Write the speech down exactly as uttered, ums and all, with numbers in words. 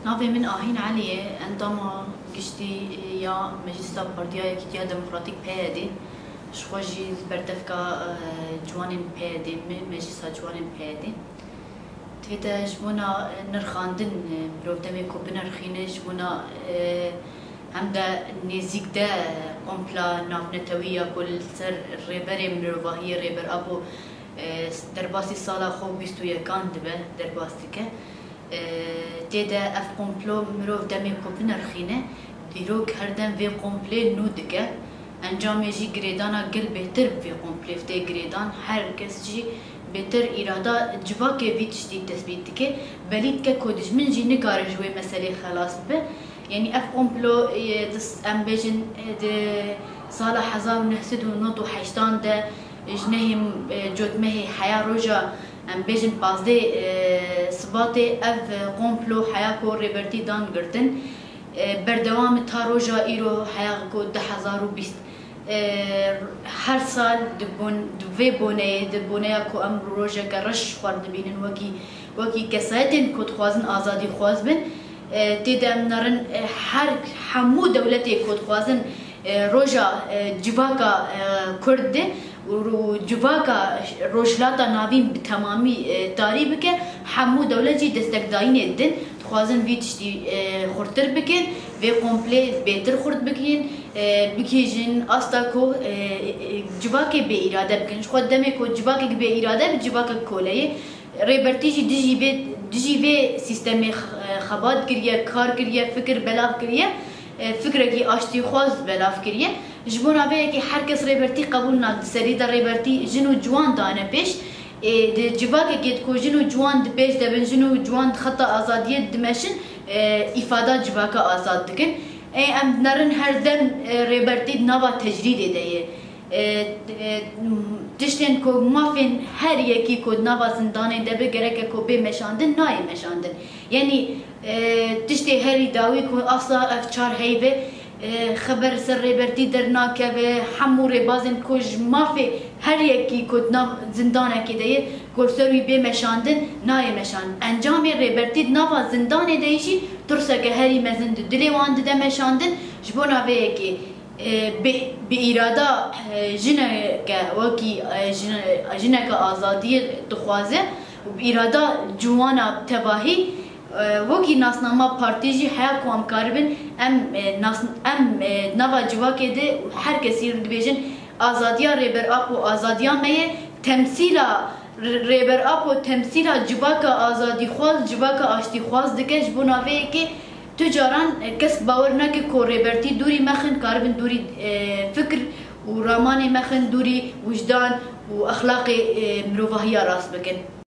Navê min Ahîn Elî ye, endama giştî ya Meclisa Partiya Yekîtiya Demokratîk P Y D'ê. Ji xwe jî berdevka, e, ciwanên P Y D'ê, me-, Meclisa Ciwanên P Y D'ê. Tê de ji bona, e, nirxandin, e, mirov demê ku binirxîne, ji bona, e, hem de nêzîk de kompla navnetewî ya ku li ser rêberê mirovahiyê, Rêber Apo, e, derbasî sala xwe bîst û yekan dibe, derbas dike. E, tê de ev komplo mirov demê ku binirxîne, dîrok her dem vê komplê nû dike. Encamê jî girêdana gel bêhtir bi vê komplê tê girêdan. Her kes jî bêhtir îrada civakê vî tiştî tesbît dike. Belî dike ku dijmin jî nikare ji wê meselê xelas bibe. Yanî ev komplo, e, dis-, em bêjin, e, di sala hezar û neh sed û nod û heştan de, ji nehê, e, cotmehê heya roja, em bêjin pazdeh, e, Sibatê, ev, e, komplo heya ku Rêbertî dan girtin, e, berdewam e ta roja îro heya ku du hezar û bîst. E, her sal di bon-, di vê boneyê, di boneya ku em rojeke reş ji xwe re dibînin wekî, wekî kesayetên ku dixwazin azadîxwaz bin, e, tê de em nerin, e, her, hemû dewletê ku dixwazin, e, roja, e, civaka, e, Kurd de û, û civaka Rojhilata Navîn bi temamî, e, tarî bike, hemû dewlet jî destekdayînê didin. Dixwazin vî tiştî, e, xurttir bikin, vê komplê bêtir xurt bikin, e, bigihîjin asta ku, e, e, civakê bê îrade bikin. Ji xwe demê ku civakek bê îrade bi civakek kole ye. Rêbertî jî dijî vê, dijî vê sîstemê x-, e, xebat kiriye, kar kiriye, fikir belav kiriye, e, fikrekî aştîxwaz belav kiriye. Ji bona vê yekê her kes Rêbertî qebûl nake. Di serî de Rêbertî jin û ciwan dane pêş. Ê, di civakekê de ku jin û ciwan di pêş de bin, jin û ciwan di xeta azadiyê dimeşin, e, îfada civaka azad dikin. Ê, em dinerin her dem, e, Rêbertî di nava tecrîdê de ye. E, e, tiştên ku mafên her yekî ku di nava zindanê de be, gereke ku bê meşandin, nayê meşandin. Yanî, e, tiştê herî dawî ku asla ev çar heyve, e, xeber ser Rêbertî dernakeve, hemû rêbazên ku ji mafê her yekî ku di nav zindanekê de ye, ku ser wî bê meşandin, nayê meşandin. Encamê Rêbertî di nava zindanê de ye jî tirseke herî mezin di dilê wan dide meşandin. Ji bona vê yekê, e, bi, bi îrada, e, jineke wekî, e, jine-, jineke azadiyê dixwaze û bi îrada ciwana tevahî, e, wekî nasnama partî jî heya ku em karibin, em, e, nas-, em, e, nava civakê de her kesî dibêjin, azadiya Rêber Apo azadiya me ye, temsîla R-, Rêber Apo temsîla civaka azadîxwaz, civaka aştîxwaz dike. Ji bona vê yekê tu caran, e, kes bawer nake ku Rêbertî dûrî mexin, karibin dûrî, e, fikr û ramanê mexin, dûrî wijdan û exlaqê, e, mirovahiya rast bikin.